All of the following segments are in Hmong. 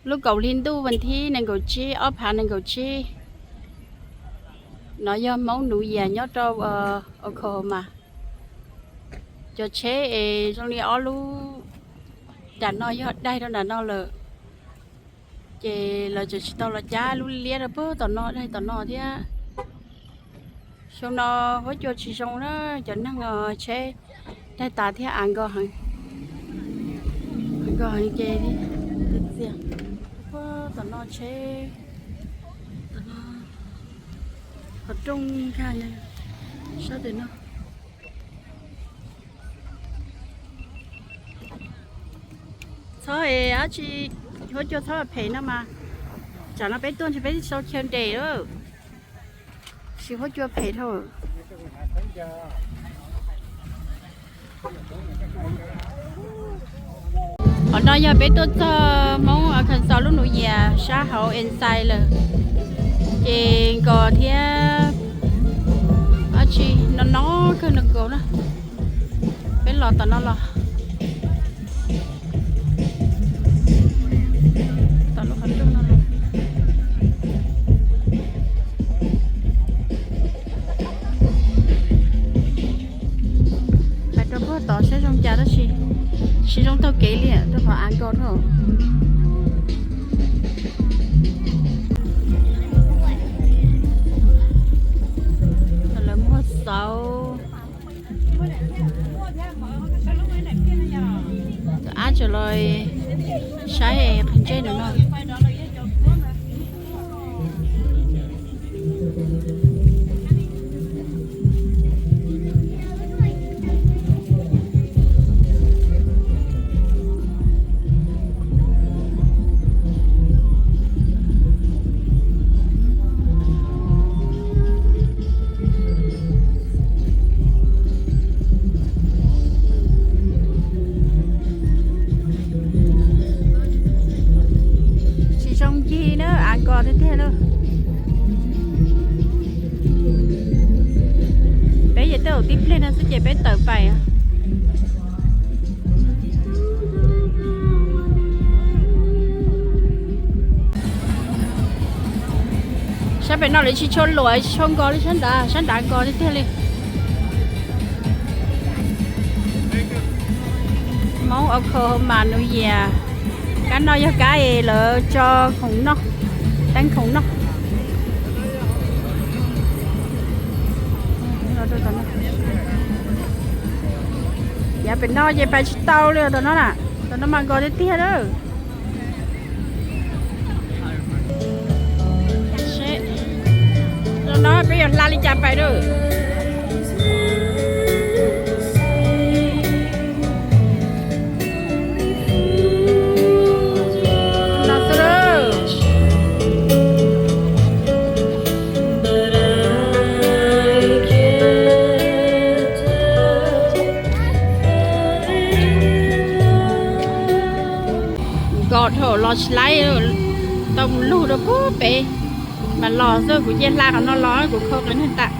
Lub kaum hli ntuj vas thib nees nkaum tsib ob phav nees nkaum tsib no yog Hmoob New Year nyob rau Oklahoma. Cov tsheb es zoo li ob lub nram no yog daig rau nram no lawm, ces lawv tseem tsis tau los cab lub liab rau puag tom no daig tom no thiab. Xyoo no huab cua tsis zoo na, cov neeg tsheb daig tas thiab av nkos heev, av nkos heev ces txias. Puag tom no tsheb, qhov rooj nkag sab tim no. Txhob es dab tsi, huab cua txhob phem no mas, tsam no peb tuaj ntshe peb sau chaw nres lawm, tsis huab cua phem dhau. Qhov no yog peb tuaj txog Hmoob Arkansas lub New Year sab hauv Ensign lawm, ces nkos thiab dab tsi no no kawg no nkaus na. Peb los tom no los, tom lub qhov rooj no los. Pais rau puag tod saib zoo cas tab sis tsis zoo taug kev li rau qhov av nkos dhau. Lawv muag xauv. Tus ab tseem los saib qhov ntsej no no. Tsis zoo ncig na, av nkos tiag tiag na. Peb yog tej zaum tib pliag no xwb ces peb tawm pais. Sab pem no lawv tsis tshua luam, tsis tshua nkos li sab nrad, sab nrad nkos tiag tiag li. Hmoob Oklahoma New Year, kab no yog kab es lawv tso khoom noj, teeb khoom noj. Yav pem no ces pais tsis tau li rau no na, rau no mas nkos tiag tiag lawm. Rau no peb yuav hla li cas pais lawm. Nkos dhau los tsis laib, tau mus lug rau puag pem mas los xwb. Kuv cia hla qhov no los kuv kho qias neeg tas.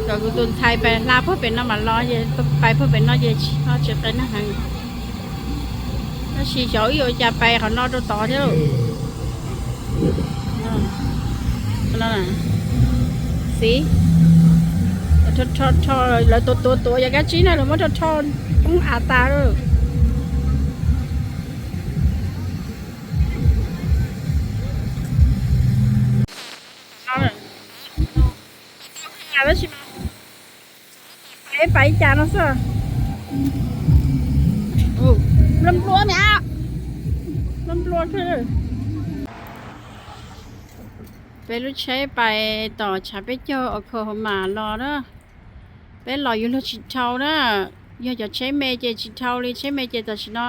Kom kuv tus ntxhais pais hla puag pem no mas los, pais puag pem no ces tsis qias neeg heev. Tab sis xyov wb yuav ua cas pais qhov no rau tod thiab. Xis, rho rho, lawv tuav tuav tuav yog kab tsib na, lawv muab rho rho poob av tas lawm. Pais ib cas no xwb. Nplua nplua mas, nplua nplua. Peb lub tsheb pais tom tshav peb caug Oklahoma los na. Peb los yuav luag tsis dhau na. Yog cov tsheb me ces tsis dhau li, tsheb me ces tam sim no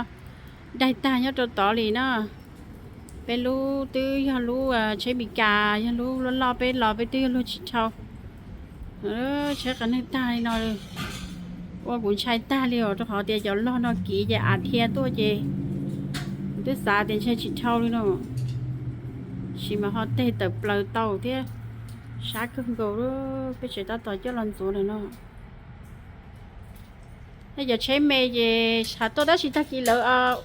daig tag nyob rau tod li na. Peb lub twb yog lub tsheb Meskas, yog lub loj loj, peb los peb twb yuav luag tsis dhau. Tsheb qias neeg tag li no, ua kuv ntshai tag li os, rau qhov tias cov log no kiv ces av dhia tuaj ces kuv twb xav tias ntshai tsis dhau li no. Sis mas ho teg tawm plaws tau thiab, sab kawg nkaus. Peb tseem tab tom coj los ntxuav ntawm no. Cov tsheb me ces xav tuaj tab sis tag kis lawv,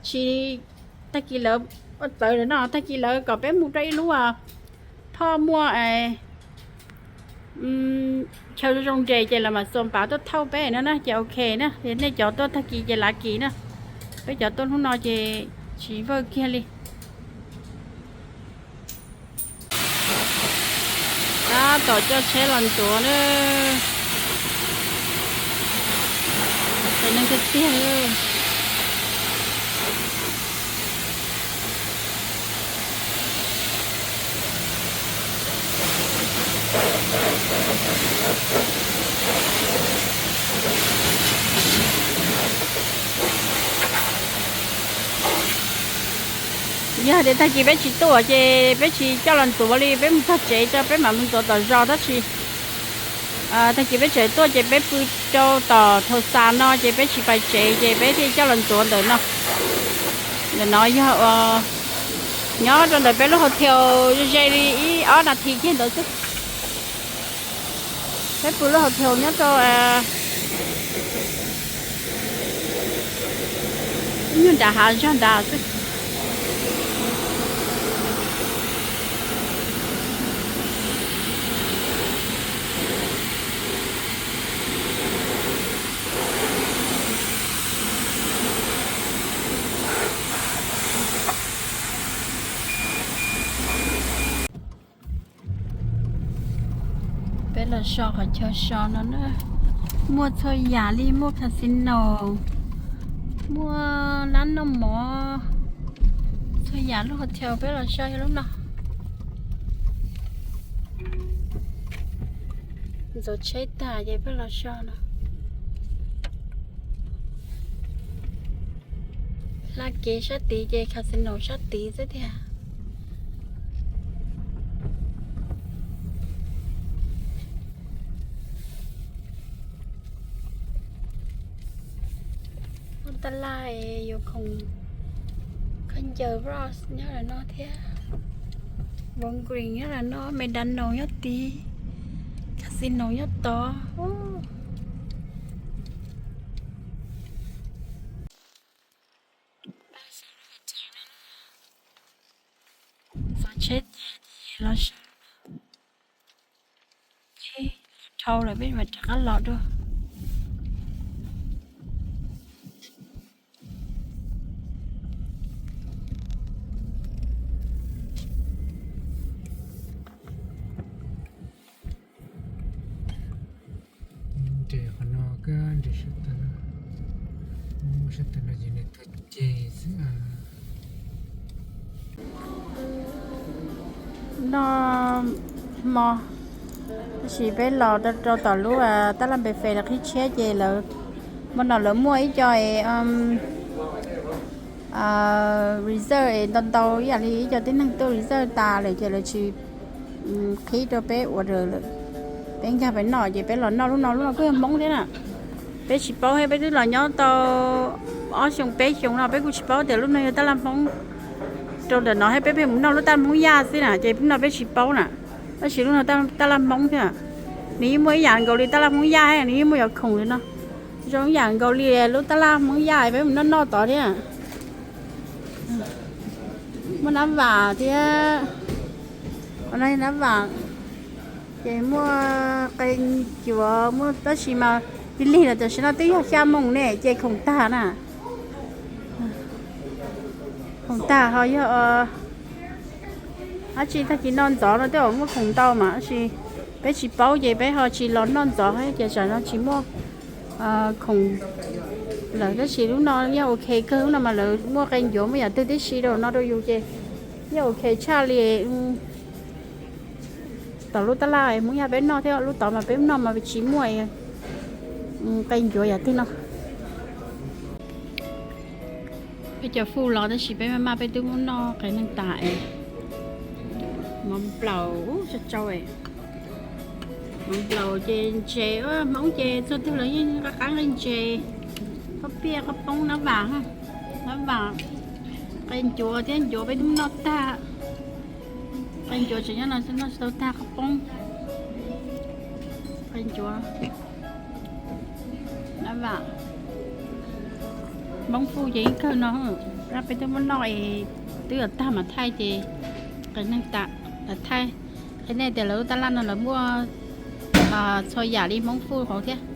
tsis, tag kis lawv ua txawv lawm no, tag kis lawv kom peb mus rau ib lub phoj muaj chaw zoo nres ces lawv mam xuas pav tuaj thauj peb no na ces ok na. Nej cov tuaj tag kis ces lav kis na, peb cov tuaj hnub no ces tsis vawj kiag li. Tab tom coj tsheb los ntxuav na. Txom nyem tiag tiag. Yog tias tag kis peb tsis tuaj ces peb tsis coj los ntxuav li, peb mus txog tsev tso peb mam mus ntxuav tom zos tab sis tag kis peb tseem tuaj ces peb pw rau tom Thauj Xas no ces peb tsis pais tsev ces peb thiaj coj los ntxuav ntawm no. Ntawm no yog nyob rau ntawm peb lub hotel ze li ib ob nas this kiag ntawd xwb. Peb pw lub hotel nyob rau ib nyuag nram hav zog nrad xwb. Peb los so qhov chaw so no na, muaj txhua yam li, muaj casino, muaj lab noj mov, txhua yam lub hotel peb los so yog lub no. Ntxuav tsheb tag ces peb los so no. Laj kev sab tid ces casino sab tid xwb tiag. Muaj tab laj yuav khoom khaub ncaws Ross nyob lawm no thiab. Walgreens nyob lawm no, McDonald's nyob tid, casino nyob tod. Txog tsheb tag ces los so, peb los dhau lawm peb mam rov qab los dua. Nres qhov no, nres sab tod, sab tod no ces nws tuaj ceg xwb. Noj hmo, tab sis peb los rau tom lub tab laj npe fes lawv qhib tshiab ces lawv, hmo no lawv muaj ib co reserve es ntau ntau ib yam li ib co tib neeg tuaj reserve tas lawm ces lawv tsis qhib rau peb ua lawm. Peb nkag pem no ces peb los noj lub no, lub no kuj yog Hmoob thiab na. Peb tsis paub thiab, peb twb los nyob tau ob xyoo peb xyoo no peb kuj tsis paub tias lub no yog tab laj Hmoob. Rau ntawm no thiab peb pheej mus noj lub tab laj Hmoob Yaj xwb na ces lub no peb tsis paub na. Tab sis lub no tab laj Hmoob thiab, nws yeej muaj ib yam nkaus li tab laj Hmoob Yaj, nws yeej muaj cov khoom li no, zoo ib yam nkaus li lub tab laj Hmoob Yaj peb mus noj noj tod thiab. Muaj nab vam thiab, nab vam, ces muaj qe ncuav, muaj tab sis mas lig lig lawm tam sim no twb yog xya moos ne ces khoom tag na. Khoom tag ho yog dab tsi, tag kis no ntxov no twb muaj khoom ntau mas tab sis peb tsis paub ces peb ho tsis los noj ntxov thiab ces tsam no tsis muaj khoom lawm. Tab sis lub no yeej ok kawg, lub no mas lawv muaj qe ncuav muaj yam twg tib si rau no rau yus ces yeej ok tshaj li tom lub tab laj Hmoob Yaj peb noj thiab, lub tod mas peb noj mas tsis muaj qe ncuav yam twg no. Peb cov food los tab sis peb maj maj peb twb muab noj qe neeg tas es. Mov nplaum, tsau tsau, mov nplaum ces ntses, Hmoob ces txhua tug los yeej qab qab nqaij ntses, qab piaj, qab poob, nab vam, nab vam, qe ncuav thiab, ncuav peb twb muab noj tag. Qe ncuav tseem nyob no noj tsis tau tag, qab poob, qe ncuav. Vam, Hmoob Fuj ces ib kawg no, peb twb muab noj es twb yuav tag mas thaij ces qias neeg tas, thaij, qhia nej tias lawv lub taj laj no lawv muaj txhua yam li Hmoob Fuj hauv thiab.